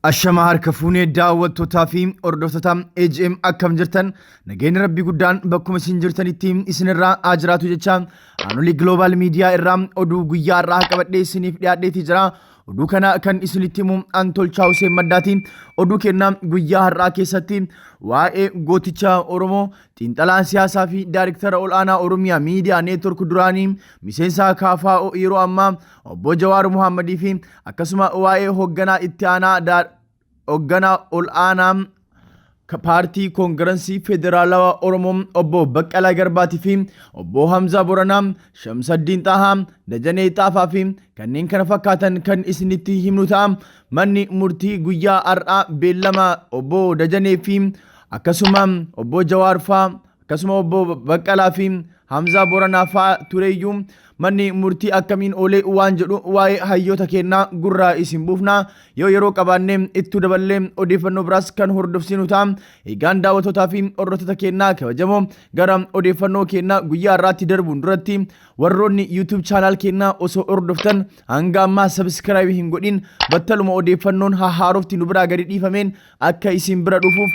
Ashama harka fuunee daawwattootaa fi hordoftoota AGM akkam jirtan nageenyi rabbii guddaan bakkuma isin jirtanitti isinirraa haa jiraatu jecha Aanolii Global Media irraa oduu guyyaa har'aa qabadhee isiniif dhiyaadheeti jira. Oduu kana kan isinitti himu an Tolchaa Huseen Maddaati. Oduu kennaa guyyaa har'aa keessatti waa'ee gooticha Oromoo xiinxalaa siyaasaa fi daariktara ol'aanaa Oromiyaa Miidiyaa Neetwork duraanii miseensa KFO yeroo ammaa obbo Jawaar Muhaammadii fi akkasuma waa'ee hoogganaa itti aanaa hoogganaa ol'aanaa paartii koongirensii federaalawaa Oromoo obbo Baqqalaa Garbaatii fi obbo Hamzaa Boranaa, Shamsaddiin Xaahaa, Dajanee Xaafaa fi kanneen kana fakkaatan kan isinitti himnu ta'a. Manni murtii guyyaa har'aa beellama obbo Dajanee fi akkasuma obbo Jawaar faa akkasuma obbo Baqqalaa fi Hamzaa Boranaa faa tureeyyuu manni murtii akkamiin oolee waan jedhu waa'ee hayyoota kennaa gurraa isin buufna yoo yeroo qabaanne ittuu daballee odeeffannoo biraas kan hordofsiinu ta'a. Egaan daawwattootaa fi hordoftoota kennaa kabajamoo gara odeeffannoo kennaa guyyaa har'aatti darbuun duratti warroonni YouTube channel kennaa osoo hordoftan hanga ammaa subscribe hin godhin battaluma odeeffannoon haaroofti nu biraa gadi dhiifameen akka isin bira dhufuuf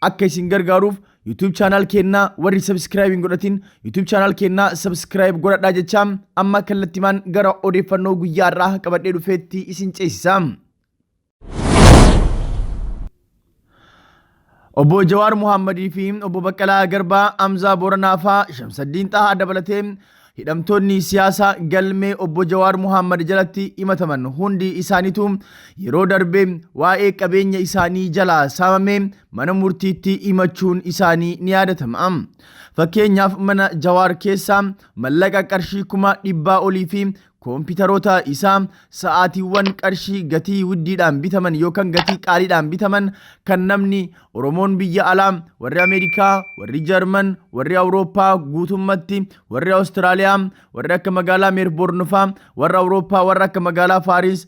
akka isin gargaaruuf YouTube channel keenna warri subscribe hin godhatin YouTube channel keenna subscribe godhadhaa jechaa amma kallattimaan gara odeeffannoo guyyaa har'aa qabadhee dhufeetti isin ceesisa. Obbo Jawaar Muhaammadii fi Obbo Baqqalaa Garbaa, Hamzaa Booranaa faa Shamsaddiin Xahaa dabalatee Hidhamtoonni siyaasaa galmee obbo Jawaar Mohaammad jalatti himataman hundi isaaniitu yeroo darbe waa'ee qabeenya isaanii jalaa saamame mana murtiitti himachuun isaanii ni yaadatama. Fakkeenyaaf mana Jawaar keessaa mallaqa qarshii 100,000 olii fi Koompitaroota isaa sa'aatiiwwan qarshii gatii widdiidhaan bitaman yookaan gatii qaaliidhaan bitaman kan namni Oromoon biyya alaa warri Ameerikaa, warri Jarman, warri Awurooppaa guutummatti, warri Awustiraaliyaa, warri akka magaalaa Meelboorn fa'aa, warra Awurooppaa, warra akka magaalaa Faaris,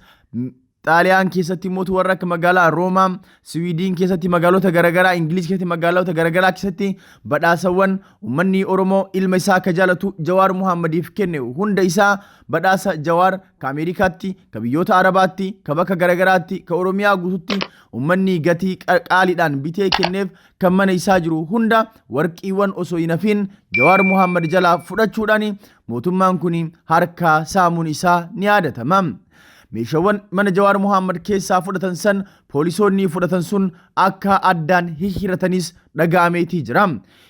Xaaliyaan keessatti immoo warra akka magaalaa Roomaa, Siwiidiin keessatti magaalota garaagaraa, Ingiliz keessatti magaalota garaagaraa keessatti badhaasawwan uummanni Oromoo ilma isaa akka jaalatu Jawaar Muhammadiif kenne hunda isaa badhaasa Jawaar ka Ameerikaatti, ka biyyoota Arabaatti, ka bakka garaagaraatti, ka Oromiyaa guututti uummanni gatii qaaliidhaan bitee kenneef kan mana isaa jiru hunda warqiiwwan osoo hin hafiin Jawaar Muhammad jalaa fudhachuudhaan mootummaan kun harkaa saamuun isaa ni yaadatama. Meeshaawwan mana Jawaar Mohaammed keessaa fudhatan san poolisoonni fudhatan sun akka addaan hihhiratanis dhaga'ameetii jira.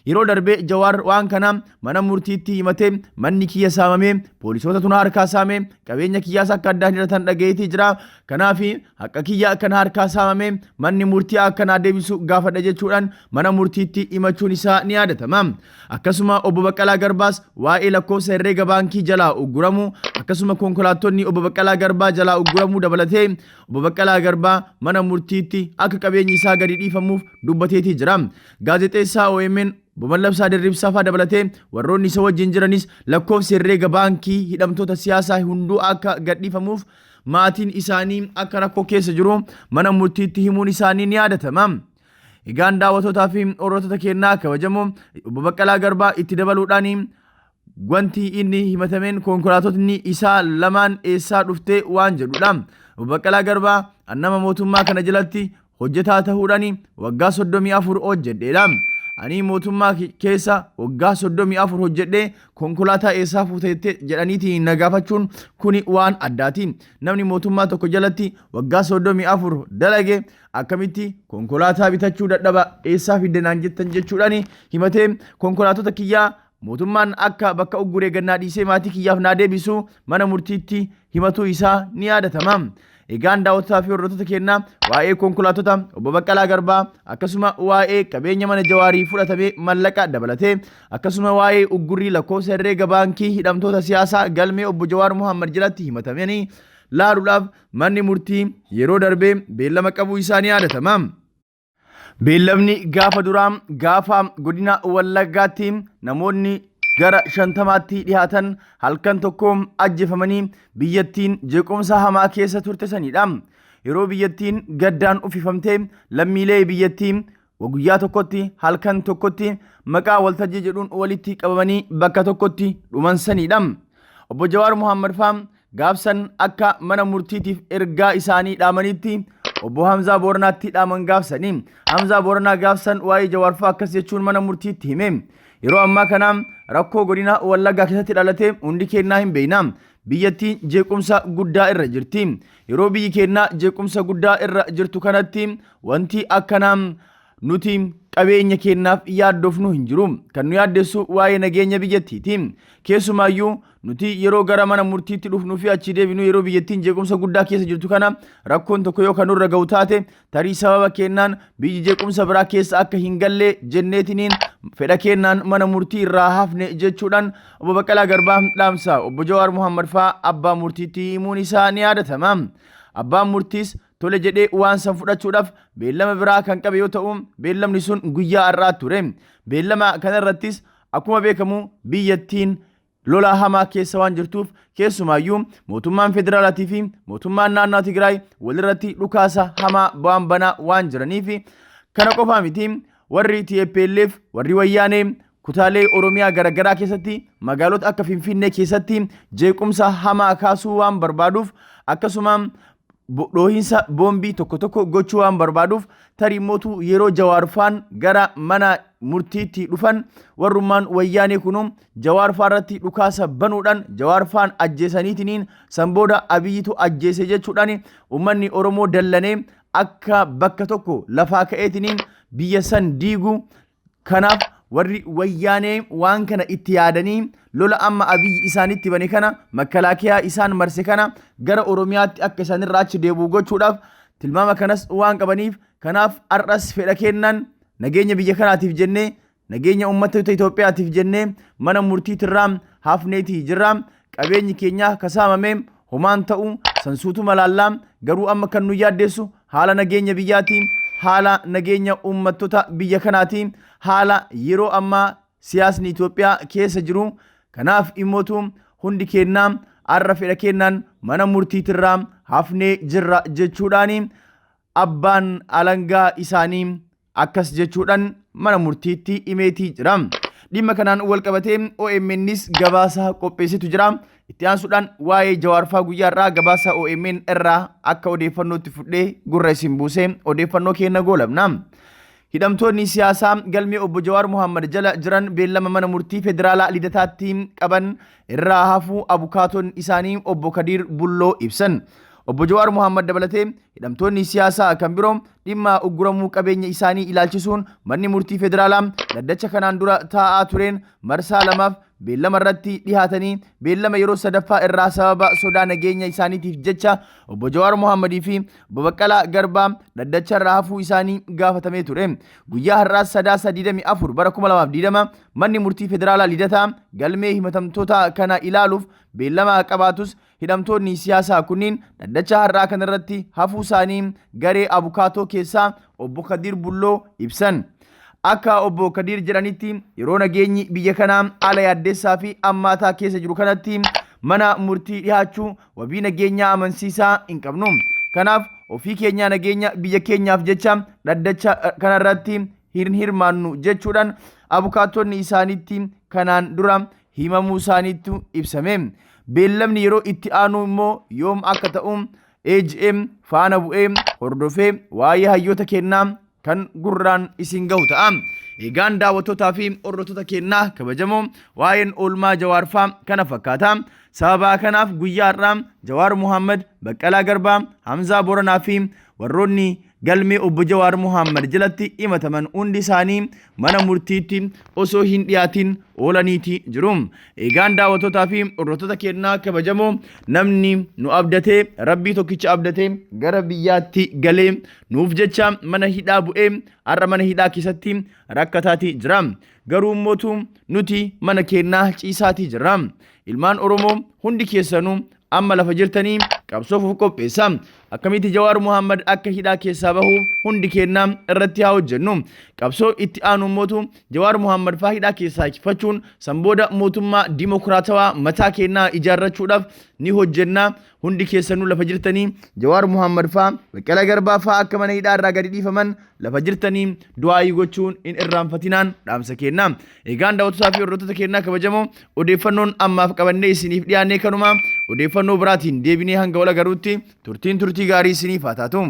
Yeroo darbe Jawaar waan kana mana murtiitti himatee manni kiyya saamamee poolisoota tuna harkaa saame qabeenya kiyyaas akka addaan hiratan dhaga'eetii jira. Kanaaf haqa kiyya kan harkaa saamame manni murtii akka naa deebisu gaafadha jechuudhaan mana murtiitti himachuun isaa ni yaadatama. Akkasuma obbo Baqqalaa Garbaas waa'ee lakkoofsa herreega baankii jalaa ugguramuu akkasuma konkolaattonni obbo Baqqalaa Garbaa jalaa ugguramuu dabalatee obbo Baqqalaa Garbaa mana murtiitti akka qabeenyi isaa gadi dhiifamuuf dubbateetii jira. Gaazexeessaa OMN obbo Mallabsaa Dirribsaa fa'aa dabalatee warroonni isa wajjin jiranis lakkoofsi herreega baankii hidhamtoota siyaasaa hunduu akka gadhiifamuuf maatiin isaanii akka rakkoo keessa jiru mana murtiitti himuun isaanii ni yaadatama. Egaan daawwattootaa fi hordoftoota keenyaa kabajamoo obbo Baqqalaa Garbaa itti dabaluudhaan wanti inni himatameen konkolaatotni isaa lamaan eessaa dhuftee waan jedhudha. Obbo Baqqalaa Garbaa nama mootummaa kana jalatti hojjetaa ta'uudhaan waggaa 34 hojjedheedha. Ani mootummaa keessa waggaa 34 hojjedhee konkolaataa eessaa fuuteette jedhaniitiin na gaafachuun kuni waan addaati. Namni mootummaa tokko jalatti waggaa 34 dalage akkamitti konkolaataa bitachuu dadhaba eessaa fidde naan jettan jechuudhaan himatee konkolaatota kiyyaa mootummaan akka bakka ugguree gannaa dhiisee maatii kiyyaaf naa deebisu mana murtiitti himatuu isaa ni yaadatama. Egaan daawwattotaa fi hordoftoota keenyaa waa'ee konkolaatota obbo Baqqalaa Garbaa akkasuma waa'ee qabeenya mana Jawaarii fudhatame mallaqa dabalatee akkasuma waa'ee uggurrii lakkoofsa herreega baankii hidhamtoota siyaasaa galmee obbo Jawaar Muhammad jalatti himatamanii laaluudhaaf Manni murtii yeroo darbee beellama qabuu isaa ni yaadatama. Beellamni gaafa duraa gaafa godina Wallaggaatti namoonni gara shantamaatti dhihaatan halkan tokko ajjeefamanii biyyattiin jeequmsa hamaa keessa turte sanidha. Yeroo biyyattiin gaddaan uffifamte lammiilee biyyattii guyyaa tokkotti halkan tokkotti maqaa waltajjii jedhuun walitti qabamanii bakka tokkotti dhuman sanidha. Obbo Jawaar Mohaammed faa gaafsan akka mana murtiitiif ergaa isaanii dhaamanitti Obbo Hamzaa Booranaatti dhaaman gaafsanii. Hamzaa Booranaa gaafsan waa'ee Jawaar fa'aa akkas jechuun mana murtiitti hime. Yeroo ammaa kana rakkoo godina Wallaggaa keessatti dhalate hundi keennaa hin beekna. Biyyattiin jeequmsa guddaa irra jirti. Yeroo biyyi keennaa jeequmsa guddaa irra jirtu kanatti wanti akkanaa nuti qabeenya keennaaf yaaddofnu hin jiru. Kan nu yaaddessu waa'ee nageenya biyyattiiti. Keessumaayyuu nuti yeroo gara mana murtiitti dhufnuu fi achii deebinu yeroo biyyattiin jeequmsa guddaa keessa jirtu kana rakkoon tokko yoo kan nurra ga'u taate tarii sababa keennaan biyyi jeequmsa biraa keessa akka hin galle jenneetiniin fedha keennaan mana murtii irraa hafne jechuudhaan Obbo Baqqalaa Garbaa dhaamsa Obbo Jawaar Mohammad fa'aa abbaa murtiitti himuun isaa ni yaadatama. Abbaan murtiis tole jedhee waan san fudhachuudhaaf beellama biraa kan qabe yoo ta'u beellamni sun guyyaa har'aa ture. Beellama kanarrattis akkuma beekamu biyyattiin lola hamaa keessa waan jirtuuf keessumaayyuu mootummaan federaalaatii fi mootummaan naannoo Tigraay walirratti dhukaasa hamaa waan banaa waan jiraniif kana qofaa miti warri TPLF warri wayyaanee kutaalee Oromiyaa garaagaraa keessatti magaalota akka Finfinnee keessatti jeequmsa hamaa kaasuu waan barbaaduuf akkasuma dhoohinsa boombii tokko tokko gochuu waan barbaaduuf tarii mootu yeroo Jawaar faan gara mana murtiitti dhufan warrummaan wayyaanee kunu Jawaar faa irratti dhukaasa banuudhaan Jawaar faan ajjeesaniitiniin san booda Abiyyitu ajjeese jechuudhaan uummanni Oromoo dallanee akka bakka tokko lafaa ka'eetiniin biyya san diigu. Kanaaf warri wayyaanee waan kana itti yaadanii lola amma Abiyyi isaanitti bane kana makalaakiyaa isaan marse kana gara Oromiyaatti akka isaanirraa achi deebi'u gochuudhaaf tilmaama kanas waan qabaniif kanaaf har'as fedha kennan nageenya biyya kanaatiif jennee nageenya uummata Itoophiyaatiif jennee mana murtiitirraa hafneetii jirra. Qabeenyi keenya kasaamame homaan ta'u sansuutuma laallaa garuu amma kan nu yaaddeessu haala nageenya biyyaati, haala nageenya uummattoota biyya kanaati, haala yeroo ammaa siyaasni Itoophiyaa keessa jiru. Kanaaf immootu hundi keennaa har'a fedha keennaan mana murtiitirraa hafnee jirra jechuudhaani abbaan alangaa isaanii akkas jechuudhaan mana murtiitti himeetii jira. Dhimma kanaan wal qabatee OMNs gabaasa qopheessitu jira. Itti aansuudhaan waa'ee Jawaarfaa guyyaa irraa gabaasa OMN irraa akka odeeffannootti fudhee gurra isin buusee odeeffannoo keenya goolabna. Hidhamtoonni siyaasaa galmee obbo Jawaar Mohammad jala jiran beellama mana murtii federaalaa Lidataatti qaban irraa hafuu abukaatoon isaanii obbo Kadiir Bulloo ibsan. Obbo Jawaar Mohammad dabalatee hidhamtoonni siyaasaa kan biroo dhimma ugguramuu qabeenya isaanii ilaalchisuun manni murtii federaalaa dhaddacha kanaan dura taa'aa tureen marsaa lamaaf beellama irratti dhihaatanii beellama yeroo sadaffaa irraa sababa sodaa nageenya isaaniitiif jecha obbo Jawaar Mohammadii fi obbo Baqqalaa Garbaa dhaddacha irraa hafuu isaanii gaafatamee ture. Guyyaa har'aas Sadaasa 24 bara 2020 manni murtii federaalaa Lidataa galmee himatamtoota kana ilaaluuf beellama qabaatus Hidhamtoonni siyaasaa kunniin dhaddacha har'aa kanarratti hafuu isaanii garee abukaatoo keessaa obbo Kadiir Bulloo ibsan. Akka obbo Kadiir jedhanitti yeroo nageenyi biyya kanaa haala yaaddessaa fi ammaataa keessa jiru kanatti mana murtii dhihaachuu wabii nageenyaa amansiisaa hin qabnu. Kanaaf ofii keenyaa nageenya biyya keenyaaf jecha dhaddacha kanarratti hin hirmaannu jechuudhaan abukaattonni isaaniitti kanaan dura himamuu isaaniitu ibsame. Beellamni yeroo itti aanuu immoo yoom akka ta'u AGM faana bu'ee hordofee waa'ee hayyoota kennaa kan gurraan isin gahu ta'a. Egaan daawwattootaa fi hordoftoota kennaa kabajamoo waa'een oolmaa Jawaar faa kana fakkaata. Sababa kanaaf guyyaa har'aa Jawaar Muhammad, Baqqalaa Garbaa, Hamzaa Boranaa fi warroonni galmee obbo Jawaar Mohaammed jalatti himataman hundi isaanii mana murtiitti osoo hin dhiyaatin oolaniiti jiru. Eegaan daawwattootaa fi hordoftoota keenyaa kabajamoo namni nu abdatee rabbii tokkicha abdatee gara biyyaatti galee nuuf jecha mana hidhaa bu'ee har'a mana hidhaa keessatti rakkataatii jira. Garuu immoo nuti mana keenyaa ciisaatii jirra. Ilmaan Oromoo hundi keessanuu amma lafa jirtanii qabsoof of qopheessa. Akkamitti Jawaar Muhammad akka hidhaa keessaa bahuuf hundi keenya irratti haa hojjennu. Qabsoo itti aanu mootu Jawaar Muhammad faa hidhaa keessaa hiikfachuun san booda mootummaa dimokiraatawaa mataa keenyaa ijaarrachuudhaaf ni hojjenna. Hundi keessanuu lafa jirtanii Jawaar Muhammad faa Baqqalaa Garbaa faa akka mana hidhaa irraa gadi dhiifaman lafa jirtanii du'aayii gochuun hin irraanfatinaan dhaamsa kenna. Egaan daawwattootaa fi hordoftoota keenyaa kabajamoo odeeffannoon ammaaf qabannee isiniif dhiyaannee kanuma odeeffannoo biraatiin deebinee hanga wal agaruutti turtiin turtii gaarii isiniif haa taatu.